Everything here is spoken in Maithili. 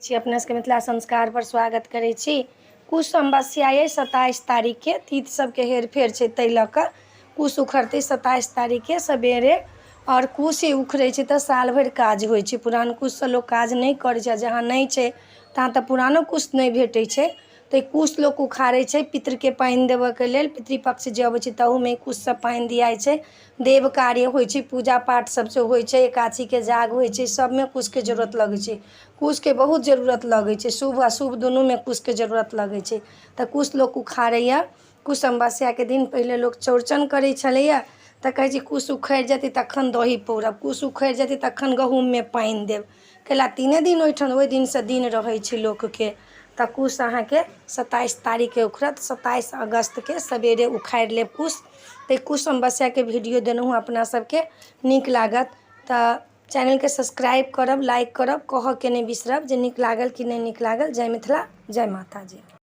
छी अपना सबके मिथिला संस्कार पर स्वागत करै छी। कुश अमावस्या अइ 27 तारीखके, तीथ सबके हेरफेर छै, ताहि लऽ कऽ कुश उखड़तै 27 तारीखके सबेरे। आओर कुश ही उखड़ै छै तऽ साल भरि काज होइ छै। पुरान कुशसँ लोक काज नहि करै छै, आ जहाँ नहि छै तहाँ तऽ पुरानो कुश नहि भेटै छै, तऽ कुश लोक उखाड़ै छै पितृके पानि देबऽके लेल। पितृपक्ष जे अबै छै तहूमे कुशसँ पानि दियाइ छै। देव कार्य होइ छै, पूजा पाठ सबसँ होइ छै, एकादशीके जाग होइ छै, सबमे कुशके जरूरत लगै छै। कुशके बहुत जरूरत लगै छै, शुभ अशुभ दुनूमे कुशके जरूरत लगै छै। तऽ कुश लोक उखाड़ैए कुश अमावस्याके दिन। पहिले लोक चौरचन करै छलैए तऽ कहै छै कुश उखड़ि जेतै तखन दही पौरब, कुश उखड़ि जेतै तखन गहूममे पानि देब। कैला तीने दिन ओहिठाम ओहि दिनसँ दिन रहै छै लोकके। तऽ कुश अहाँके 27 तारीखके उखड़त, 27 अगस्तके सवेरे उखाड़ि लेब कुश। तऽ कुश अमावस्याके वीडियो देलहुँ हँ, अपना सबके नीक लागत तऽ चैनलके सब्सक्राइब करब, लाइक करब, कहऽके नहि बिसरब जे नीक लागल कि नहि नीक लागल। जय मिथिला, जय माताजी।